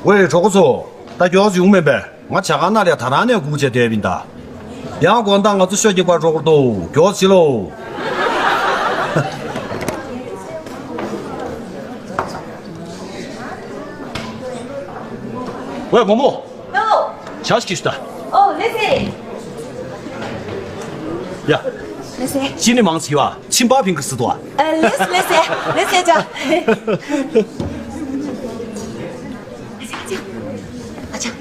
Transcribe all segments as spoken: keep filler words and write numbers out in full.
ཝེ། གྲོགས་པོ་ཚོ། ད་མགྱོགས་ཡོང་མེད་པས། ང་ཇ་ཁང་ནང་ལ་ད་རང་ནས་སྒུག་བྱས་བསྡད་པ་ཡིན་ད། ཡང་དགོང་དག་ང་ཚོ་ཤོ་རྒྱག་པར་འགྲོ་དགོས་འདུག་མགྱོགས་བྱེད་ལོ། ཝེ་བུ་མོ། ལོ། ཇ་ཞིག་ད། ཨོ་ལགས་སེ། ཡ། ལགས་སེ། ཅི་ནི་མང་ཆེ་བ་ཆིན་པ་ཕིང་གི་སི་ཏོ། ཨ་ལགས་ལགས་སེ། ལགས་སེ་ཇ། ཨ་ཅག་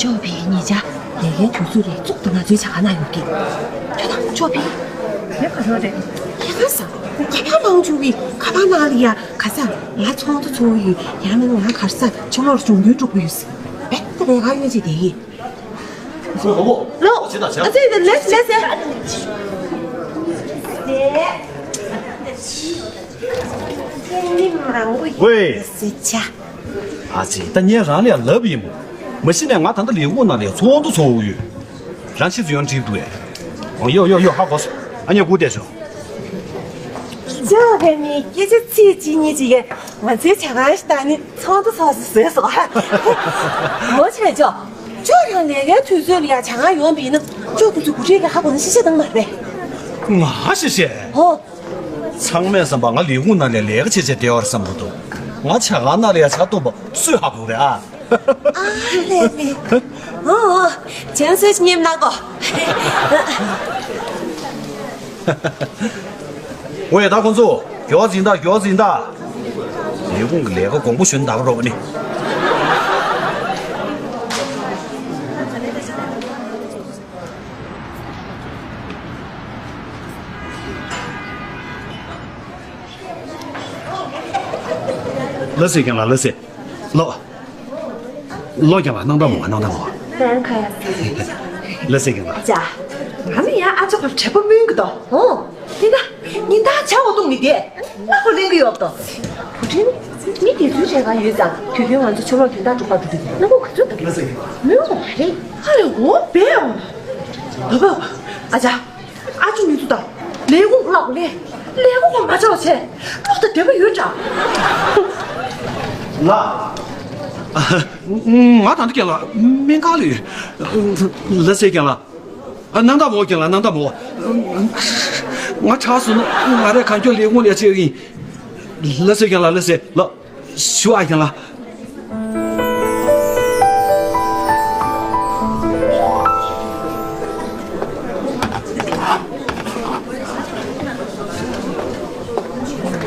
ཅོ་ཕིང་ཉིན་ཇ་ལས་ཀའི་དུས་ཚོད་ལས་བཙུགས་ཏེ་ང་ཚོའི་ཇ་ཁང་ནང་ཡོང་གི། ཁྱོད་དང་ཅོ་ཕིང་། ངས་ག་རེ་རེད། ཁྱེད་ཁ་སང་ཁ་པར་མང་བྱུང་བའི་ཁ་པར་ནང་ལ་ཡ་ག་ས་ང་ཚོགས་འདུ་ཚོགས་ཡོད། ཡང་ན་ང་ག་ས་ཕྱི་ལོགས་ལ་གཞུང་འབུལ་འགྲོ་གི་ཡོད། བེད་ཀ་ལས་ཀ་ཡོད་ཅེས་དེ་ཡིན། ལོ། ཨ་ཙི་ལེ་ལེ་ཟེར། ཝེ། ཨ་ཙི། ད་ངས་རང་ལ་ལབ་ཡིན་མོ། མ་གཞི་ནས་ང་ད་ལྟ་ལས་ཁུངས་ནང་ལ་ཚོགས་འདུ་ཚོགས་ཡོད། རང་ཕྱིས་སུ་ཡོང་འགྲིག་འདུག་ཨེ། ཨོ་ཡོ་ཡོ་ཡོ། ཧ་གོ་སོང་། ཨ་ནི་སྒུག་བསྡད་ཤོག་ཅོ་ཕིང་ནི་སྐད་ཆ་ཚིག་གཅིག་གཉིས་ཅིག་གིས་ང་ཚོའི་ཇ་ཁང་ཞིག་ད་ནི་ཚོགས་འདུ་ཚོགས་སུ་བཟོས་སོང་། ངོ་ཆེ་ཅོ། ཅོ་ཡང་ལས་ཀའི་དུས་ཚོད་ལ་ཡང་ཇ་ཁང་ཡོང་བ་ཡིན་ན་ཅོ་ཁོ་ཚོས་གུ་ཁྲིད་ཀྱི་ཧ་གོ་ན་ཤི་ཤི་བཏང་མ་རེད། ང་ཤི་ཤི། ཧོ། ཚང་མས་བསམ་པ་ང་ལས་ཁུངས་ནང་ལ་ལས་ཀ་བྱེད་བྱེད་བསྡད་པ་རེད་བསམ་གྱི་འདུག་ང་ཇ་ཁང་ནང་ལ་ཡང་ཇ་བཏུང་བ་སུས་ཧ་གོ་གི་རེད་ཨ། ཨ་ལས་མེད། ཨོ་ཨོ། བྱང་སུས་ཉིམ་ན་གོ། ཝེ། ད་ཁོང་ཚོ་མགྱོགས་ཟིན་ད། མགྱོགས་ཟིན་ད། ལས་ཁུངས་ཀྱི་ལས་ཀ་དགོངས་པ་ཞུ་ན་འདང་རོགས་ནི། ལགས་སེ་རྒན་ལགས། ལགས་སེ། ལོ། ལོ་རྒན་ལགས། སྣང་དག་མོ། སྣང་དག་མོ། ལགས་སེ་རྒན་ལགས། ཅ། ང་ནི་ཡང་ཨ་ཅོ་ག་དྲེད་པ་སྨོན་གི་དོ། ཨོ། ཏི་ད། ཉིན་ད་ཇ་འོ་བཏུང་མི་དེ་ང་ཁོ་ལེན་གི་ཡོད་དོ། བུ་ཁྲིན། མི་དེ་ཚོའི་གྲས་གང་ཡོད་ཙང་དུས་རྒྱུན་ང་ཚོ་ཕྱི་ལོགས་དོན་དག་སྒྲུབ་པར་འགྲོ་དུས་སྣང་བ་ག་ཚོད་འདུག་ལགས་སེ་རྒན་ལགས། མོས་འོ་མ་རེད། ཨ་ལས་འོ་བས་འོ། ཨ་ཅག་ཨ་ཅོ་མི་ཚུགས་དང་། ལས་ཁུངས་ལ་ལས། ལས་ཁུངས་མ་བྱ་བ་བྱས། ལོག་ད་བདེ་པོ་ཡོད་འདྲ། ལགས། ང་ད་ལྟ་རྒན་ལགས་སྨན་ཁང་ལ་ཡོད། ལགས་སེ་རྒན་ལགས། སྣང་དག་མོ་རྒན་ལགས། སྣང་དག་མོ། ང་དྲག་སོང་ན་ང་རས་གང་མགྱོགས་ལས་ཁུངས་ལ་ཆས་ཡིན། ལགས་སེ་རྒན་ལགས། ལགས་སེ་ལགས། ཞུ་ཨ་རྒན་ལགས།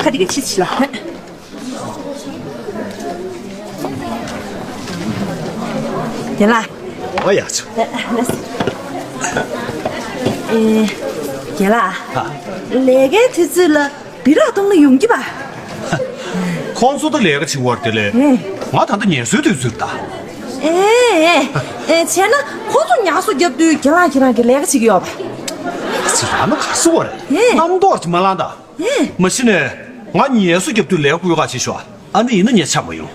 ཁ་དེ་ག་ཕྱིས་ཕྱིས་ལ། རྒན་ལགས། ཨོ་ཡ་ཆུ། ཨེ། རྒན་ལགས། ཨ། ལས་ཀའི་དུས་ཚོད་ལ། སྦི་རག་བཏུང་ན་ཡོང་གི་པ། ཁོང་ཚོ་ད་ལས་ཀ་བྱེད་པར་དེ་ལས། ཨེ། ང་ད་ལྟ་ངལ་གསོའི་དུས་ཚོད་ད། ཨེ་ཨེ་ཨེ། བྱས་ན་ཁོང་ཚོ་ངལ་གསོ་རྒྱབ་དུས་རྒན་ལགས་ཁྱེད་རང་གིས་ལས་ཀ་བྱེད་ཀྱི་ཡོད་པ། ཅི་རང་ན་ག་སུ་བ་རེད། ཨེ། རྣམ་རྟོག་ཅིག་མ་ལངས་ད། ཨེ། མ་གཞི་ནས་ང་ངལ་གསོ་རྒྱབ་དུས་ལས་ཀ་སྤུས་ཀ་བྱེད་ཤོག་ཨ་ནི་ཡིན་ན་ངས་ཆགས་མ་ཡོང་།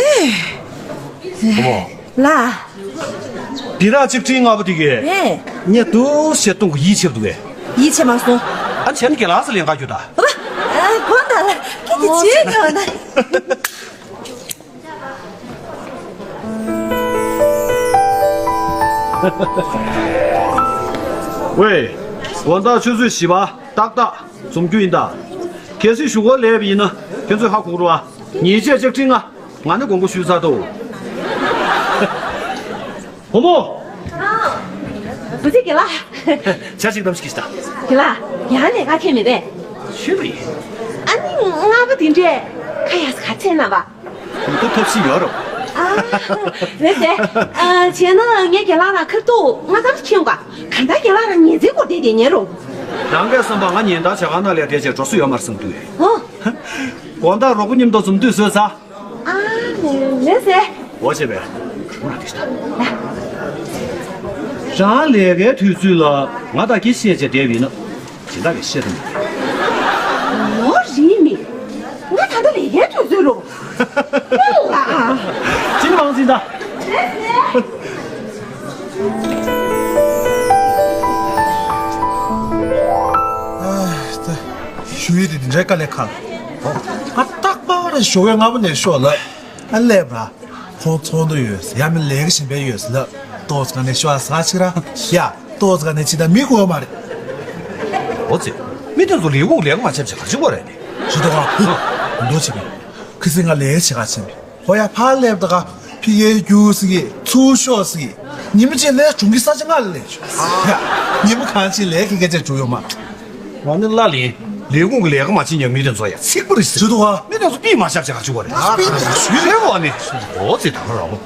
ཨེ། བུ་མོ། ལགས། སྦི་རག་གཅིག་ཁྲིའི་ལྔ་པོ་དེ་གས། ཨེ། ངས་འདུག་བྱས་བཏུང་གི་ཡིད་ཆེས་འདུག་གས། ཡིད་ཆེས་མ་སོང་། ཨ་བྱས་ན་རྒན་ལགས་སུ་ལེན་ག་རྒྱུ་ད། ཨ་དགོངས་དག་ལགས། ཁྱེད་ཀྱིས་བྱས་ཡོང་ན། ཝེ། དགོང་དག་ཆུ་ཚོད་བཞི་པ་ཏག་ཏག་འཛོམས་རྒྱུ་ཡིན་ད། གལ་སྲིད་གཞུག་གུ་ལས་པ་ཡིན་ན་ཁྱོད་ཚོས་ཧ་གོ་རོགས་ཨ། ཉིན་ཤས་གཅིག་ཁྲི་ལྔ། ང་ནི་དགོངས་པ་ཞུས་ཚར་འདུག་བུ་མོ། ཨ། བུ་ཚེ་རྒན་ལགས། ཇ་ཞིག་བཏང་ཞིག་ད། རྒན་ལགས། ཡང་ནས་ང་ཁྱེད་མི་རེད། ཤོད་པ་ཡིན། ཨ་ནི་ལྔ་པོ་དེ་འདྲས་ཁ་ཡག་ས་ག་ཚད་ན་བ། ཁོ་ཐབས་ཤེས་ཡོད་རོ། ཨ། རེད་དེ། ཨ། བྱས་ན་ངས་རྒན་ལགས་ལ་ཁ་ཐུག་ལྔ་ཙམ་ཁྱེར་ཡོང་ག་གང་ལྟར་རྒན་ལགས་རང་ཉལ་ཚེ་སྐོར་དེ་དེ་ཉལ་རོ། རང་གིས་བསམ་པ་ང་ཉིན་ལྟར་ཇ་ཁང་ནང་ལས་བསྡད་བྱས་འགྲོ་ས་ཡོད་མ་རེད་བསམ་དུས། ཨོ། དགོང་དག་རོགས་པོ་མཉམ་དུ་འཛོམས་དུས་བཟོས་ཚར། ཨ། ལེ་ལེ་ཟེ། འོ་བྱས་པས། འོ་ན་དེ་ཤི་ད། རང་ལས་ཀའི་དུས་ཚོད་ལ་ང་དང་ཁྱེད་བཤད་བྱས་བསྡད་པ་ཡིན་ན། སྦྱིན་བདག་གིས་བཤད་དམ། ལོ་རིང་མི། ང་ད་ལྟ་ལས་ཀའི་དུས་ཚོད་རུ། ལ། སྦྱིན་མང་སྦྱིན་བདག་ཞུ་ཡི་དེ་འདི་འདྲའི་དཀའ་ལས་ཁག་ཨ་རྟག་པར་ཞོགས་ཀས་སྔ་པོ་ནས་ཤོག་ལ། ཨ་ལས་བ། ཁོང་ཚོགས་འདུ་ཡོད་ཟེར། ཡ་མི་ལས་ཀ་གཞན་པ་ཡོད་ཟེར་ལབ། ཏོག་ཙམ་ནས་ཤོག་ཟ་ཅིག་ར། ཡ་ཏོག་ཙམ་ནས་ཅི་ད་མི་དགོས་མ་རེད། འོ་ཙི། མི་དེ་ཚོ་ལས་ཁུངས་ལས་ཀ་མ་བྱེད་བྱེད་ག་ཅིག་བ་རེད་ནི། ཞུ་དོ་ག་འདུག་བྱེད་པས། ཁི་སི་ང་ལས་ཀ་བྱེད་ག་ཕྱིན་པས། ཧོ་ཡ་ཕར་སླེབས་ད་ག་ཕི་ཡེ་རྒྱུགས་ཟིག་གི་ཚུར་ཤོག་ཟིག་གི་ཉི་མ་གཅིག་ལས་གྲོང་གི་ས་ཆ་ལྔ་ལ་སླེབས་བྱུང་། ཡ་ཉི་མ་གང་ཅིག་ལས་ཀ་སྐད་ཆ་བྱུང་ཡོད་མ། ང་ནི་ལ་ལིན། ལས་ཁུངས་ཀྱི་ལས་ཀ་མ་བྱེད་མཁན་མི་དེ་ཚོ་ཡ་ཚིག་པ་རེད་ཟེར། ཞུ་དོ་ག་མི་དེ་ཚོ་པི་མ་ཤབ་བྱེད་ག་ཅིག་བ་རེད། ཨ་པི་མ་ཤུ་རེད་བ་ནི། འོ་ཙི་ད་ག་རང་།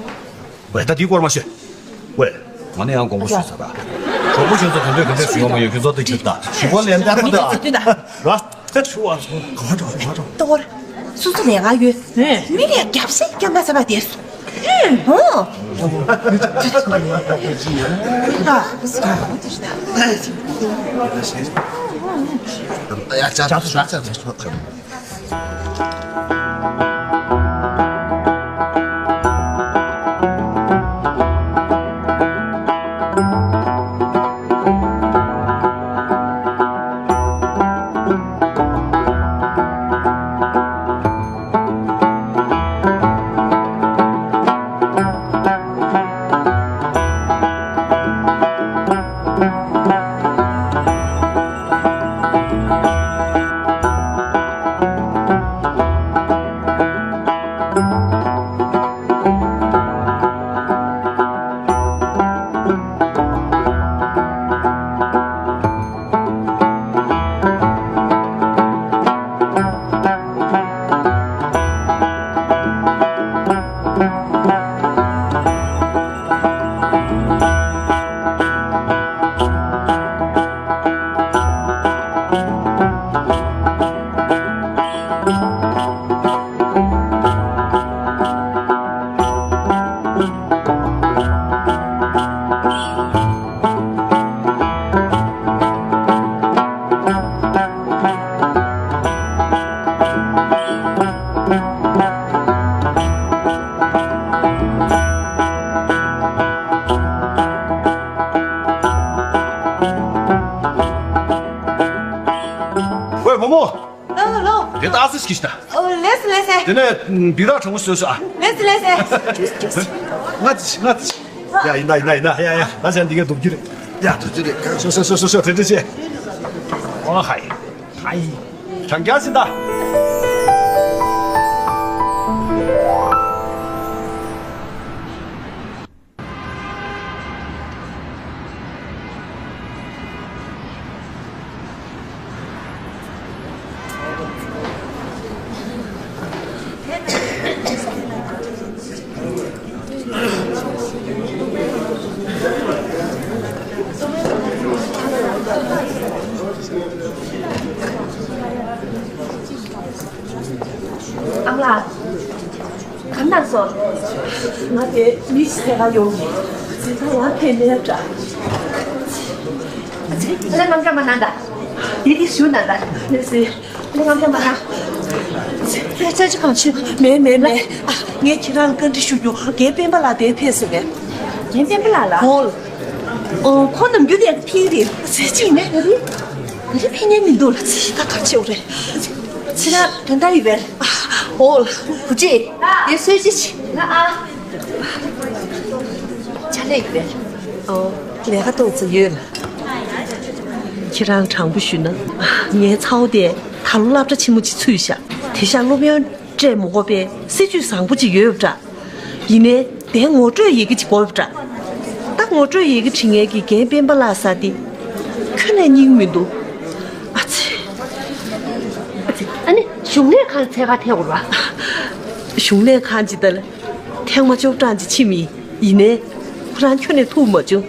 ཝེ་ད་འདི་སྐོར་མ་ཤོད། ཝེ། ང་ནི་ཡང་དགོངས་པ་ཞུས་ཚར་ད། གྲོགས་པོ་ཁྱོད་ཚོ་དེ་འདྲས་དེ་འདྲས་ཞུ་ཡོང་མ་ཡོང་ཁྱོད་ཚོ་དེ་ཁྱོད་ད་ཞུ་གོ་ལེན་ད་ཁོ་ད། ར། ད་ཆུ་བ་སོང་། ག་བ་འགྲོ་ག་བ་འགྲོ། ཏོར། སུ་སུ་ལས་ཀ་ཡོད། ཧེ། མི་ལས་རྒྱབ་སེ་རྒྱབ་མ་ཟ་བ་དེ་སུ། ཧེ། ཧོ། ཡ་ཅག་ཅག་ཅག་ཅག་ཝེ་བུ་མོ། ཨ་ལོ། དེ་ལྟ་ཨ་སི་ཞིག་ཤི་ད། ཨོ་ལེས་ལེས་ཨེ། དེ་ནས་འབི་རག་གྲང་མོ་བཟོས་ཤོག་ཨ། ལེས་ལེས་ཨེ། ང་ཅི་ང་ཅི། ཡ་ཡིན་ད་ཡིན་ད་ཡིན་ད། ཡ་ཡ་ད་ཅན་འདི་ག་འདུག་རྒྱུ་རེད། ཡ་འདུག་རྒྱུ་རེད། ཤོག་ཤོག་ཤོག་ཤོག་ཤོག་དེ་འདྲ་བྱེད། ཨོ་ཧའི་ཧའི། གྲང་རྒྱག་ཟིན་ད། ཨ་མ་ལགས། ག་ནས་སོང་། ང་དེ་མི་ཞིག་ཐད་ཀར་ཡོང་ནས་འཛིན་གྲྭ་ཡང་ཕེབས་མེད་འདྲ། ཨ་ལེ་ངམ་འདྲ་མ་གནང་ད། དེ་དེ་ཞུ་གནང་ད། ལེ་སི། ཨ་ལེ་ངམ་འདྲ་མ་གནང་། ལེ་ཙེ་ཅི་གང་ཆེ། མེད་མེད་མེད། ཨ་ངས་ཁྱེད་རང་ལ་བཀའ་འདྲི་ཞུ་རྒྱུ་རྒན་སྤེན་པ་ལགས་དེ་ཕེབས་སོང་ངས། རྒན་སྤེན་པ་ལགས་ལ། ཧོལ། ཨོ་ཁོ་ནམ་རྒྱུན་དེ་ཕེབས་རེད། ལེ་ཙེ་ཅི་མེད་རེད། ད་རེས་ཕེབས་མཁན་མི་འདུག་ལ་ཙི་ད་ག་བྱེད་འོ་རེད། ཁྱེད་རང་དོན་དག་ཡོད་པས། ཨོ་ལ་བུ་ཅི། དེ་སོས་ཅི་ཅི། ལ་ཨ། ཕྱག་ལས་ཡོད་པས། ཨོ་ལས་ཀ་གཏོང་ཚུལ་ཡོད་ལ། ཁྱེད་རང་དྲང་པོ་ཞུས་ན། ངའི་ཚ་བོ་དེ་ད་ལོ་སློབ་གྲྭ་ཆེན་མོ་ཅིག་ཚུད་ཤག་དེ་ཤག་སློབ་ཡོན་སྤྲད་མི་དགོས་པའི་སྲིད་ཇུས་བཟང་པོ་ཅིག་ཡོད་པ་འདྲ། ཡིན་ནའི་དེ་ངོ་སྤྲོད་ཡི་གེ་ཅིག་དགོས་པ་འདྲ། ད་ངོ་སྤྲོད་ཡི་གེ་བྲིས་མཁན་གྱི་རྒན་སྤེན་པ་ལགས་ཟེར་དེ་ཁྱོན་ནས་རྙིང་མི་འདུག་ཨ་ཙི། ཨ་ནི་གཞུང་ལས་ཁང་ལ་འཚོལ་ག་ཐད་འོར་བ། གཞུང་ལས་ཁང་ཅིག་ད་ལ་ཐེངས་མ་བཅུ་གྲངས་ཅིག་ཕྱིན་མིན། ཡིན་ནའི་ཁོ་རང་ཁྱོན་ནས་ཐུག་མ་བྱུང་།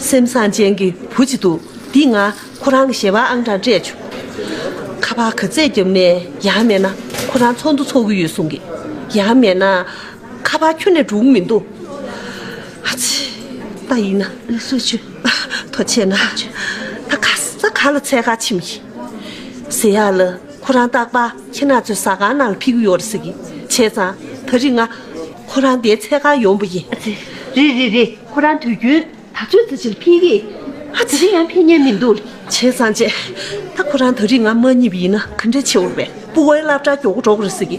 སེམས་བཟང་ཅན་གྱི་བུ་ཅིག་འདུག་འདི་ང་ཁོ་རང་གི་ཞལ་པར་ཨང་གྲངས་སྤྲད་བྱུང་། ཁ་པར་ག་ཚད་བརྒྱབ་ནས་ཡང་མེད་ན་ཁོ་རང་ཚོགས་འདུ་ཚོགས་ཀྱི་ཡོད་གསུང་གི། ཡང་མེད་ན་ཁ་པར་ཁྱོན་ནས་འགྲོ་གི་མི་འདུག་ཨ་ཙི། ད་ཡིན་ན་ལགས་སོ་ཆུ། ཐུགས་རྗེ་ཆེ་གནང་། ད་ག་ས་ག་ལ་འཚོལ་ག་ཕྱིན་གྱི། ཟེར་ཡག་ལ་ཁོ་རང་རྟག་པར་ཁྱེད་རང་ཚོའི་ཟ་ཁང་ནང་ལ་ཕེབས་ཀྱི་ཡོད་རེད་ཟེར་གི། བྱས་ཙང་ད་རེས་ང་ཁོ་རང་དེར་འཚོལ་ག་ཡོང་པ་ཡིན། ཨ་ཙི། རེད་རེད་རེད། ཁོ་རང་དུས་རྒྱུན་ད་ཚོད་ཙམ་ཅིག་ལ་ཕེབས་ཀྱི། ཨ་ཙི། ད་ཡང་ཕེབས་མཁན་མི་འདུག་བྱས་ཙང་བྱས། ད་ཁོ་རང་ད་རེས་ང་མ་རྙེད་པ་ཡིན་ན་ག་འདྲ་བྱེད་འོར་བས། སྤུ་གུའི་སློབ་གྲྭ་མགྱོགས་པོ་འགྲོ་དགོས་རེད་ཟེར་གི།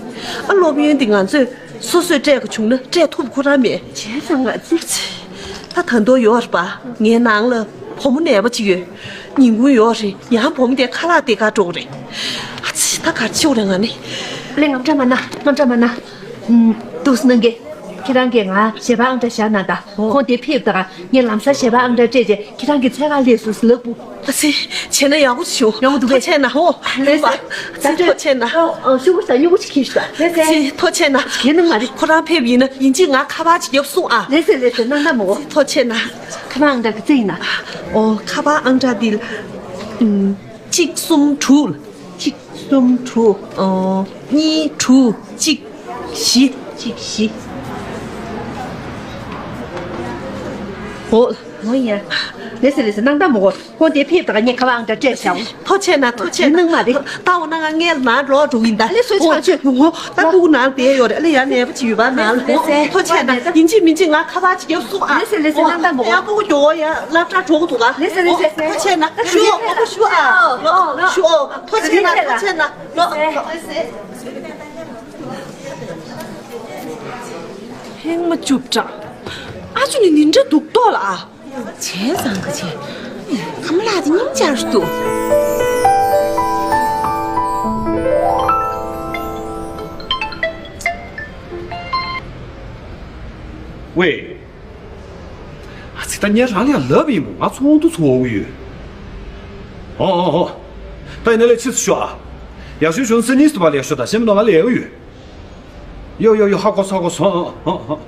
ཨ་སློབ་ཡོན་འདི་ང་ཚོས་སོ་སོས་སྤྲད་དགོས་བྱུང་ན་སྤྲད་ཐུབ་ཁོ་རང་མེད། བྱས་ཙང་ང་ཚོས། ད་ད་དུང་ཡོད་རེད་པ། ངའི་ནང་ལ་བུ་མོ་ནད་པ་ཅིག་ཡོད། ཉིན་གུང་ཡོད་རེད། ཡང་བུ་མོ་དེ་ཁ་ལག་སྟེར་ག་འགྲོ་གི་རེད། ཨ་ཙི། ད་ག་རེ་བྱེད་དགོས་རེད་ང་ནི། ལེ། དངངས་སྐྲག་མ་གནང་། དངངས་སྐྲག་མ་གནང་། ཨུམ། འདུག་སེ་གནང་གི། ཁྱེད་རང་གིས་ང་གཞས་པ་ཨང་གྲངས་བཞག་གནང་དང་། ཁོང་དེ་ཕེབས་དང་ངས་ལམ་སང་གཞས་པ་ཨང་གྲངས་སྤྲད་རྗེས་ཁྱེད་རང་གི་འཚོལ་ག་སླེབས་སོང་ཟེར་ལབ་དགོས། ཨ་ཙི། བྱས་ན་ཡག་པོ་བྱུང་། ཡག་པོ་འདུག་གས། ཐུགས་རྗེ་ཆེ་གནང་། ཨོ། ལགས་སོ། ཨ་ཙི། ཐུགས་རྗེ་ཆེ་གནང་། ཨོ། ཨོ། ཤོག་བུ་དང་སྨྱུ་གུ་ཅིག་ཁྱེར་ཤོག། ལགས་སོ། ཨ་ཙི། ཐུགས་རྗེ་ཆེ་གནང་། གཞན་ནང་མ་རེད། ཁོ་རང་ཕེབས་ཡིན་ན་ཡིན་གཅིག་ང་ཁ་པར་ཅིག་རྒྱོབ་གསུངས་ཨ། ལགས་སོ། ལགས་སོ། གནང་ན་མོ། ཨ་ཙི། ཐུགས་རྗེ་ཆེ་གནང་། ཁ་པར་ཨང་གྲངས་ག་ཚོད་ཡིན་ན། ཨོ། ཁ་པར་ཨང་གྲངས་འདི། ཨུམ། གཅིག་གསུམ་དྲུག་ལ། གཅིག་གསུམ་དྲུག་ཨོ། གཉིས་དྲུག་གཅིག་བཞི། གཅིག་བཞི། ཨོ། ཨོ་ཡ། ལགས་སོ་ལགས་སོ། གནང་དང་མོ། ཁོང་དེ་ཕེབས་དང་ངས་ཁ་པར་ཨང་གྲངས་སྤྲད་བཞག། ཐུགས་རྗེ་ཆེ་གནང་། ཐུགས་རྗེ་ཆེ་གནང་། གནང་མ་རེད། ད་འོ་ན་ང་སྔོན་ལ་ནང་ལོག་འགྲོ་གི་ཡིན་ད། ལགས་སོ། ཆོག་ཆོག་ཨོ། ད་སྤུ་གུ་ནང་བསྡད་ཡོད་རེད། ཨ་ལེ། ཡ་ནད་པ་ཅིག་ཡོད་པ་ནང་ལ། ལགས་སོ། ཐུགས་རྗེ་ཆེ་གནང་། ཡིན་གཅིག་མིན་གཅིག་ང་ཁ་པར་ཅིག་རྒྱོབ་གསུངས་ཨ། ལགས་སོ་ལགས་སོ། ཨོ། གནང་དང་མོ། ཡ། སྤུ་གུ་མགྱོགས་པོ་ཡ་སློབ་གྲྭ་འགྲོ་གི་འདུག་ག། ལགས་སོ་ལགས་སོ། ཐུགས་རྗེ་ཆེ་གནང་། ཞུ་ཨོ། ཞུ་ཨ། ལོ། ཞུ་ཨོ། ཐུགས་རྗེ་ཆེ་གནང་། ཐུགས་རྗེ་ཆེ་གནང་། ལོ། ཧེང་མ་ཅུབ་ཀྲང་། ཨ་ཅོ་ནི་འདི་འདྲ་སྡུག་ཏོག་ལ་ཨ། བྱས་ཙང་ག་བྱས། ཁམས་ལགས་དེ་སྙིང་རྗེ་རུ་འདུག། ཝེ། ཨ་ཙི། ད་ངས་རང་ལ་ཡང་ལབ་ཡིན་པ། ང་ཚོགས་འདུ་ཚོགས་འོ་ཡོད། ཨོ་ཨོ་ཨོ། ད་ཡིན་ན་ལས་ཕྱིས་སུ་ཤོག་ཨ། ཡག་ཤོས་བྱུང་ན་སེ་ནིས་དུ་བ་ལས་ཤོག་ད་ཤེས་མི་འདུག་ང་ལས་འོ་ཡོད། ཡོ་ཡོ་ཡོ། ཧ་གོ་སོང་། ཧ་གོ་སོང་། ཨ་ཨ་ཨ།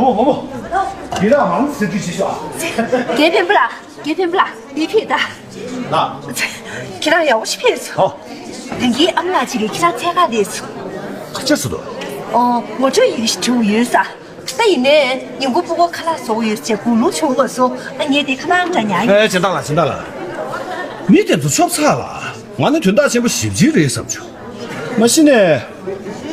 ཨོ་ཧོ་མོ། ཡིན་ན་མང་ཟེར་དུས་ཤི་ཤོག་ཨ། རྒན་འཕན་པོ་ལགས། རྒན་འཕན་པོ་ལགས། འདི་ཕེབས་ད། ལགས། ཁྱེད་རང་ཡག་པོ་ཞིག་ཕེབས་སོང་། ཨོ། ད་གིན་ཨ་མ་ལགས་ཅིག་གིས་ཁྱེད་རང་འཚོལ་ག་སླེབས་སོང་། ག་ཅི་ཟེར་འདུག་ཨོ། ངོ་སྤྲོད་ཡི་གེ་ཞིག་བྲིས་ཡོད་ས། ད་ཡིན་ནའི་ཉིན་གུང་སྤུ་གུ་ཁ་ལག་བཟོ་གི་ཡོད་ཅེས་སྒུག་ལུགས་བྱུང་བ་སོང་། ཨ། ངས་དེ་ཁ་ལག་འདྲ་ཉར་ཡིན། ཨེ། སྦྱིན་བདག་ལགས། སྦྱིན་བདག་ལགས། མི་དེ་ཚོ་ཆོབ་ཚ་ལ། ང་ནི་དོན་དག་ཆེན་པོ་ཞེ་པོ་ཅིག་རེད་བསམ་བྱུང་། མ་གཞི་ནས།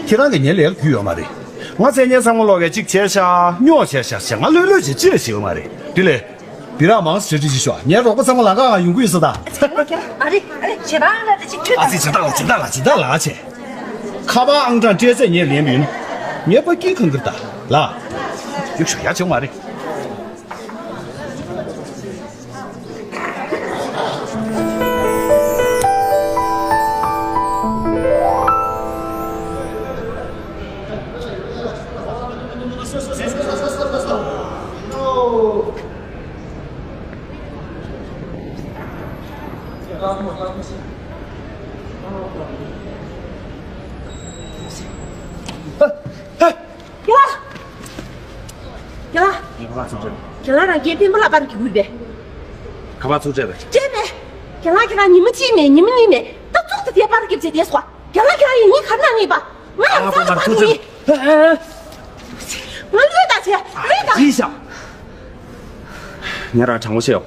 ཁྱེད་རང་གིས་ངའི་ལས་ཀ་བརྒྱུད་ཡོད་མ་རེད། ང་མཚན་སྙན་ཚང་མ་ལོག་གས་གཅིག་བྱས་ཤག་རྙོག་བྱས་ཤག་ཟེར་ང་ལྷོད་ལྷོད་བྱས་ཅི་ལ་བྱེད་ཡོད་མ་རེད། དེ་ལས། སྦི་རག་མང་སེ་ཅིག་ཤོག་ངའི་རོགས་པ་ཚང་མ་ལམ་ཁ་ང་ཡོང་གི་ཡོད་ས་ད། ཨ་རེ། ཨ་རེ། བྱེད་པ་ཨང་ལ་དེ་ཅིག་ཁྱོད། ཨ་ཙི། སྦྱིན་བདག་ལགས། སྦྱིན་བདག་ལགས། སྦྱིན་བདག་ལགས་བྱས། ཁ་པར་ཨང་གྲངས་སྤྲད་ཚད་ངས་ལེན་མིན། ངས་ཕ་སྐྱིད་ཁང་གིར་ད་ལ། ཡུག་ཤོག་ཡ་བྱུང་མ་རེད། ཧེ། ཧེ། རྒན་ལགས། རྒན་ལགས། ཁ་པར་ཚུར་སྤྲད་པས། རྒན་ལགས་རང་རྒན་འཕན་པོ་ལགས་པར་རྒྱག་དགོས་པས། ཁ་པར་ཚུར་སྤྲད་པས། སྤྲད་པས། རྒན་ལགས། ཁྱེད་རང་ཉི་མ་གཅིག་མེད། ཉི་མ་གཉིས་མེད། ད་ཙོག་ཙེ་དེ་པར་རྒྱབ་བྱས་བསྡད་སོང་། རྒན་ལགས། ཁྱེད་རང་ཡིན་ཉིན་ག་རེ་གནང་ངེས་པ། ང་ཡང་ཨ་ཚ་ལ་པར་རྒྱབ་ངེས། ཨ་ཨ། ང་ལོས་ད་བྱས། ལོས་ད། ཡིན་ཤག་ངས་རང་དྲང་པོ་བཤད་ཡོང་།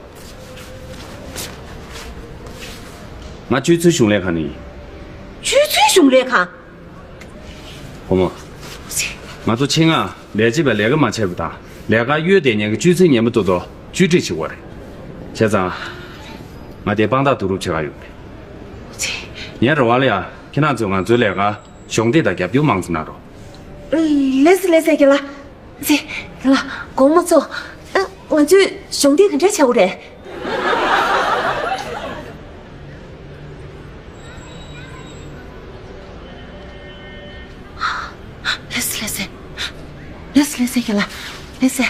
ང་སྤྱོད་ཚུལ་གཞུང་ལས་ཁང་ནས་ཡིན། སྤྱོད་ཚུལ་གཞུང་ལས་ཁང་། བུ་མོ། ང་ཚོ་ཆེད་མངགས་ལས་བྱེད་པས་ལས་ཀ་མ་བྱས་པ་དང་ལས་ཀར་གཡོལ་བསྡད་མཁན་གྱི་སྤྱོད་ཚུལ་ངན་པ་ཏོག་ཏོ་བཅོས་སྒྲིག་བྱེད་དགོས་རེད། བྱས་ཙང་། ང་དེ་དཔང་རྟགས་བསྡུ་རུབ་བྱེད་ག་ཡོང་གི། ངའི་རེ་བ་ལ་ཡ། ཁྱེད་རང་ཚོས་ང་ཚོའི་ལས་ཀར་གཞོགས་འདེགས་དང་རྒྱབ་སྐྱོར་མང་ཙམ་གནང་རོགས། ལགས་སེ། ལགས་སེ། རྒན་ལགས། ཙེ། རྒན་ལགས། དགོང་མོ་ཚོ། ཨ། ང་ཚོས་གཞོགས་འདེགས་ག་འདྲ་བྱེད་དགོས་རེད། ལགས་སེ། ལགས་སེ། ལགས་སེ། ལགས་སེ། རྒན་ལགས། ལགས་སེ།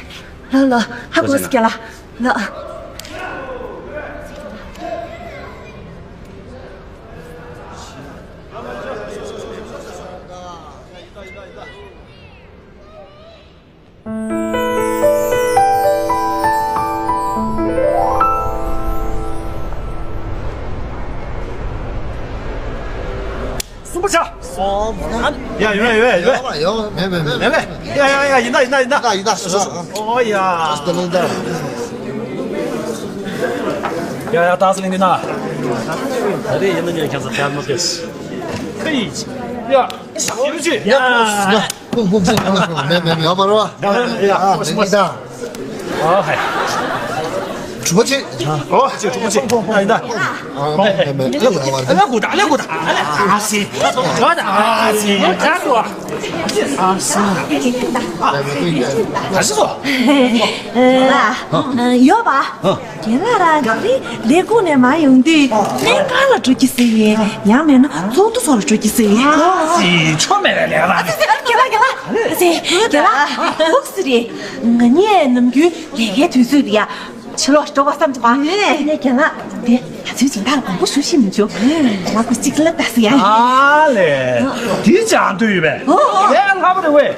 ལགས། ལགས། ཧ་གོ་སོང་། རྒན་ལགས། ལགས། གསུམ་པ་བྱ། ཡ། ཡོད་ཡོད་ཡོད། ཡོད་མེད་མེད། ཡ་ཡ་ཡ། ཡིན་ད་ཡིན་ད་ཡིན་ད། ཡིན་ད་ཡིན་ད། ཨོ་ཡ། ཡ་ཡ། ཏཱ་སི་ལིང་དེ་ན། ད་རེས་ཡིན་ན་ཉན་ཁྱེད་ཚོ་ཕལ་མོ་ཏེས། ཧེ། ཡ། ཡ། ཡ། ཡ། ཡ། ཡ། མེད་མེད་མེད། ཡོད་མ་རེད་པ། ཡ། ཡ། ཨ། ཡིན་ད། ཨ་ཧེ། གྲོགས་པོ་ཆེ། ཨོ་ཆེ། གྲོགས་པོ་ཆེ། ཡིན་ད། ཨ་ལེ་གུ་ད། ཨ་ལེ་གུ་ད། ཨ་ལེ་ཨ་སི། ཨ་སི། ཨ་སི། ཨ་སི། ཨ་སི། ཡོད་པ། རྒན་ལགས་རང་གི་ལས་ཁུངས་ནས་མར་ཡོང་དུས་སྨན་ཁང་ལ་འགྲོ་གི་ཟེར་ཡིན། ཡང་མེད་ན་ཚོགས་འདུ་སོགས་ལ་འགྲོ་གི་ཟེར་ཡིན། ཨ་སི། ཆོ་མེད་པའི་ལས་ཀ་རེད། རྒན་ལགས། རྒན་ལགས། རྒན་ལགས། ལུགས་སྲིད་རེད། ང་གཉིས་ནམ་རྒྱུན་ལས་ཀའི་དུས་ཚོད་འདི་ཡ། ཕྱི་ལོགས་འགྲོ་བ་བསམ་གྱི་མ། ཨེ། ངས་རྒན་ལགས་དེ་ང་ཚོའི་སྦྱིན་བདག་ལ་དགོངས་པ་ཞུ་ཤེས་མི་བྱུང་། ང་ཁོ་གཅིག་ལ་ལྟ་སི་ཡ། ཨ་ལེ། དེ་ཅང་འདོད་ཡོད་པས། ཨོ། ཡ་ལྷག་པ་རེད་ཝེ།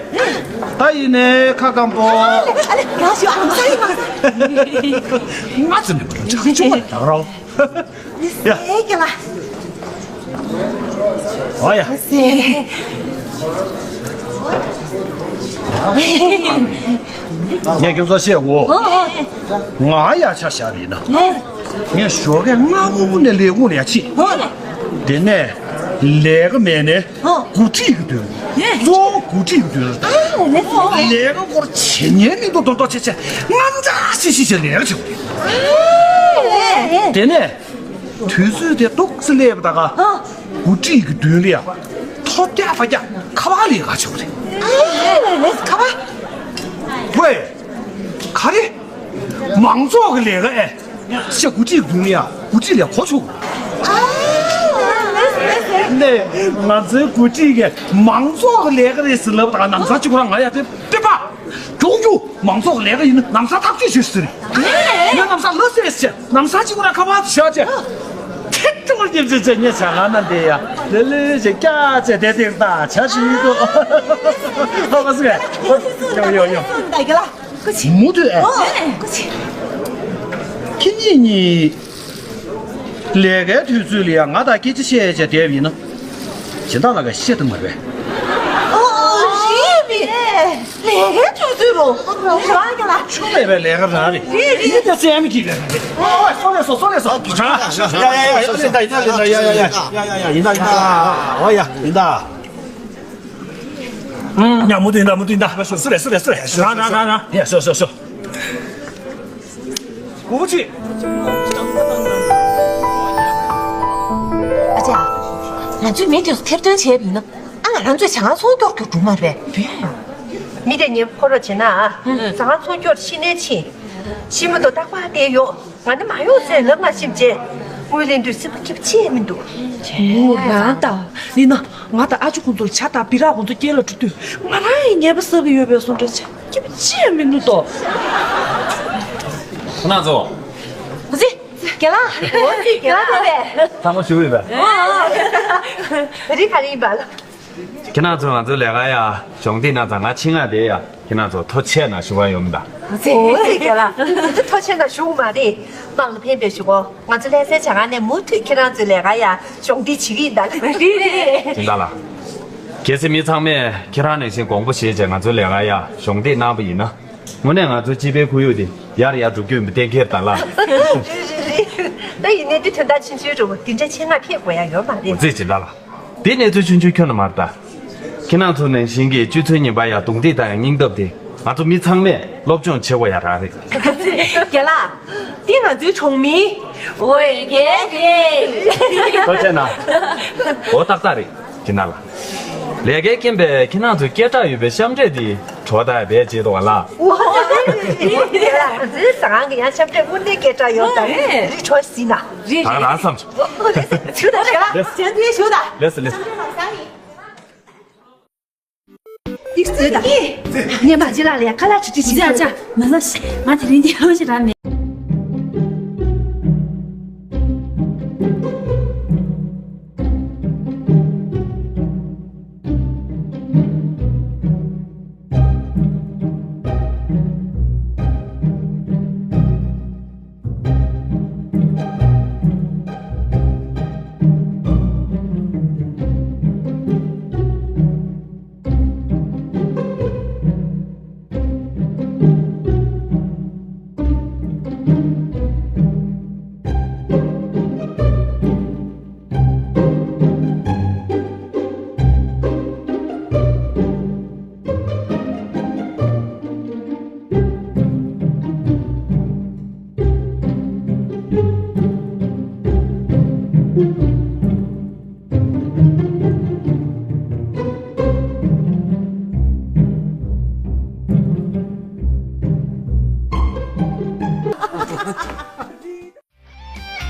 ད་ཡིན་ནའི་ཁ་སྐམ་པོ། ཨ་ལེ་ཨ་ལེ། ང་ཞུ་ཨ་མ་ས་ཡི་མ་ས། ང་ཚོ་ནི་ཅང་ཆུང་བ་རང་རང་། ཡ། ཨེ་རྒན་ལགས། ཨོ་ཡ། ངས་ཁྱོད་ཚོ་བཤད་གོ། ང་ཡ་ཆ་བཞག་པ་ཡིན་ན། ངས་ཞོགས་ཀས་སྔ་པོ་ནས་ལས་ཁུངས་ལ་ཡ་ཕྱིན། དེ་ནས་ལས་ཀ་མེད་ནས་འགོ་ཁྲིད་ཀྱི་དོན། གཙོ་བོ་འགོ་ཁྲིད་ཀྱི་དོན་ལ། ལས་ཀ་སྐོར་བྱེད་ཉན་མི་འདུག་མདོག་མདོག་བྱེད་བྱེད། རྔམ་དྲག་ཤིག་ཤིག་བྱེད་ལས་ཀ་བྱེད་དགོས། དེ་ནས། དུས་ཚོད་དེ་ཏོག་ཙམ་སླེབས་པ་ད་ག་འགོ་ཁྲིད་ཀྱི་མདུན་ལ་ཡ་ཐོབ་རྒྱག་ཕ་རྒྱག་ཁ་པར་ལས་ཀ་བྱེད་དགོས་རེད། ཁ་པར། ཝེ། ག་རེ། མང་ཚོགས་ཀྱི་ལས་ཀ་ཨེ། ཤ། འགོ་ཁྲིད་ཀྱི་མདུན་ལ་ཡ་འགོ་ཁྲིད་ལས་གོ་ཆོག་ནས་ང་ཚོའི་འགོ་ཁྲིད་ཀྱི་མང་ཚོགས་ཀྱི་ལས་ཀ་རེད་ཟེར་ལབ་ད་ག་ནམ་ས་གཅིག་ཁོ་རང་ང་ཡ་དེ་དེ་པ། མགྱོགས་མགྱོགས་མང་ཚོགས་ལས་ཀ་ཡིན་ན་ནམ་ས་ཐག་གཅོད་བྱེད་ཟེར། ངས་ནམ་ས་ལྷ་སྲས་བྱས་ནམ་ས་གཅིག་ཁོ་རང་ཁ་པར་དུ་བཞག་བྱས། ཐེ་ཏོར་རྒྱབ་ཅེས་བྱས་ངས་བྱ་ང་ན་འདི་ཡ་ལེ་ལེ་ཞེས་སྐྱག་བྱས་བསྡད་དེ་ད་བྱ་ཞིག་ཡིན་འདུག་ཧ་པ་སི་གས། ཡོ་ཡོ་ཡོ། མུ་མཐུད་ཨེ། ཁྱེད་གཉིས་གཉིས། ལས་ཀའི་དུས་ཚོད་ལ་ཡང་ང་དང་སྐད་ཆ་བཤད་བྱས་བསྡད་པ་ཡིན་ན། སྦྱིན་བདག་ལགས་ཀྱིས་བཤད་ཐུབ་མ་རེད། ཨོ། རེད་པས། ལས་ཀའི་དུས་ཚོད་རོ། རང་གི་ལ། ཆུ་མེད་པའི་ལས་ཀ་རང་རེད། རེད་རེད། ཡིན་ད་སེམས་ཀྱི་ལས་ཀ་རེད། ཨོ། སོ་རེད་སོ། སོ་རེད་སོ། ཡ་ཡ་ཡ་ཡ། ཡིན་ད་ཡིན་ད་ཡིན་ད། ཡ་ཡ་ཡ་ཡིན་ད་ཡིན་ད། ཨོ་ཡ་ཡིན་ད། ཡ། མུ་མཐུད་ཡིན་ད། མུ་མཐུད་ཡིན་ད། སུ་རེད། སུ་རེད། སུ་རེད། རང་རང་རང་རང་། ཡ། སོ་སོ་སོ། གོ་ཆེ། ཨ་ཅག་ང་ཚོས་མི་དེ་ཚོ་ཐེར་འདོན་བྱས་པ་ཡིན་ན། ཨ། ང་རང་ཚོས་ཇ་ཁང་ཚོང་སྐྱོར་རྒྱུ་འགྲོ་མ་རེད། མི་དེ་ཉེ་ཁོ་རོ་བྱེད་ན་ཨ། ཇ་ཁང་ཚོང་སྐྱོར་ཤི་ནས་ཕྱིན། ཤི་མ་གཏོགས་རྟག་པར་བསྡད་ཡོད། ང་ནི་མ་ཡོང་ཟེར་ལབ་མ་ཤེས་བྱས། དངུལ་ལེན་དུས་སེམས་པ་སྐྱིད་པོ་ཅི་ཡང་མི་འདུག་ཨོ། རང་ལྟ། ཡིན་ན་ང་དང་ཨ་ཅོ་ཁོང་ཚོར་ཇ་དང་སྦི་རག་ཁོང་ཚོ་སྐྱེལ་ལ་འགྲོ་དུས་ང་རང་ཡི་ཉེས་པ་བསགས་ཀྱི་ཡོད་པའི་བཟོ་འདྲ་ཆགས། སྐྱིད་པོ་ཅི་ཡང་མི་འདུག་དོ། ཁོ་ན་ཚོ། ཨོ་ཙི། རྒན་ལགས། ཨོ་ཙི། རྒན་ལགས་ཐུག་པས། ཚང་མ་ཞུ་ཡོད་པས། ཨོ། ད་རིང་ག་རེ་ཡིན་པ། ཁྱེད་རང་ཚོས་ང་ཚོའི་ལས་ཀ་ཡ་གཞོགས་འདེགས་གནང་ཙང་ང་ཕྱིན་ང་བསྡད་ཡ། ཁྱེད་རང་ཚོ་ཐུགས་རྗེ་ཆེ་གནང་ཞུ་བ་ཡོང་མི་གདའ། ཨོ་ཙི། ཨོ་ཙི། རྒན་ལགས། ང་ཚོ་ཐུགས་རྗེ་ཆེ་གནང་ཞུ་མ་རེད། དམངས་ལ་ཕན་པའི་ཞུ་གོ། ང་ཚོ་ལྷ་སའི་ཇ་ཁང་ནས་མུ་མཐུད་ཁྱེད་རང་ཚོའི་ལས་ཀ་ཡ་གཞོགས་འདེགས་བྱེད་ཀྱི་ཡིན་ད། རེད་རེད། སྦྱིན་བདག་ལགས། གལ་སྲིད་མི་ཚང་མས་ཁྱེད་རང་ནང་བཞིན་དགོངས་པ་བཞེས་བྱས་ང་ཚོའི་ལས་ཀ་ཡ་གཞོགས་འདེགས་གནང་པ་ཡིན་ན། དངོས་གནས་ང་ཚོའི་སྤྱི་པའི་ཁོར་ཡུག་དེ་ཡར་ཡར་འགྲོ་རྒྱུ་ཡིན་པ་གཏན་འཁེལ་དང་ལ། རེད་རེད་རེད། ད་ཡིན་ནའི་འདི་དོན་དག་ཆུང་ཆུང་རེད་བ། འདི་འདྲའི་ཆེད་མངགས་ཕེབས་དགོས་ཡ་ཡོད་མ་རེད། འོ་ཙི། སྦྱིན་བདག་ལགས། འདི་གནས་ཚུལ་ཆུང་ཆུང་ཁྱོན་ནས་མ་རེད་ད། ཁྱེད་རང་ཚོ་ནང་བཞིན་གྱི་སྤྱི་ཚོགས་རྙིང་པ་ཡ་རྡུང་རྡེག་དང་ཡ་སྙིང་སྟོབས་དེ་ང་ཚོ་མི་ཚང་མས་སློབ་སྦྱོང་བྱེད་དགོས་ཡ་རང་རེད། རྒན་ལགས། འདི་ང་ཚོའི་གྲོང་མིའི་འོས་འགན་རེད། ཐུགས་རྗེ་གནང་། འོ་ཏག་ཏག་རེད། སྦྱིན་བདག་ལགས། ལས་ཀའི་རྐྱེན་པས་ཁྱེད་རང་ཚོའི་སྐད་གྲགས་ཡོད་པའི་ཤམ་འབྲས་དེ་བྲོ་བརྡར་བས་བརྗེད་འདུག་ག་ལགས། འོ། རྒན་ལགས། ང་ཚོའི་ཟ་ཁང་གི་ཡང་ཤམ་འབྲས་དངོས་གནས་སྐད་གྲགས་ཡོད་ད། རེད། རེད། བྲོ་ཞིག་ན། རེད་ད་རེད། རང་བསམ་བྱུང་། ཞུ་ད་རྒན་ལགས། ལེགས། ཞུ་ད། ལེགས་སོ་ལེགས་སོ། ཏིག་ཙེ་ད། ངས་མ་བྱེད་ལ་ལས་ཁ་ལག་ཁྲི་ཁྲི་ཞིག་ཅག་ཅག་མ་ལ་ཤི། ང་དེ་རིང་འདི་ཧོ་ཞིག་ར་མེད།